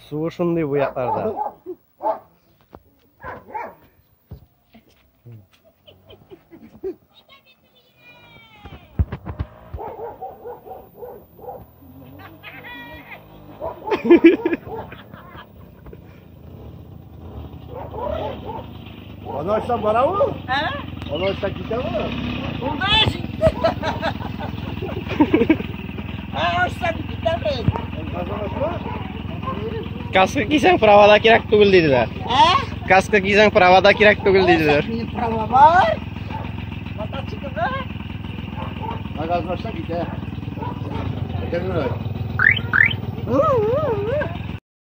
Суы шундый бу якларда. Onu açsan bana mı? He? Onu açsan gider mi? Olmaz. Ha, açsan gider mi? Kaska кисәң правада кирәк түгел диделәр. Ә? Каска кисәң правада кирәк түгел диделәр. Минем права бар. Мотоциклда. Gaz başla gider. Gider mi?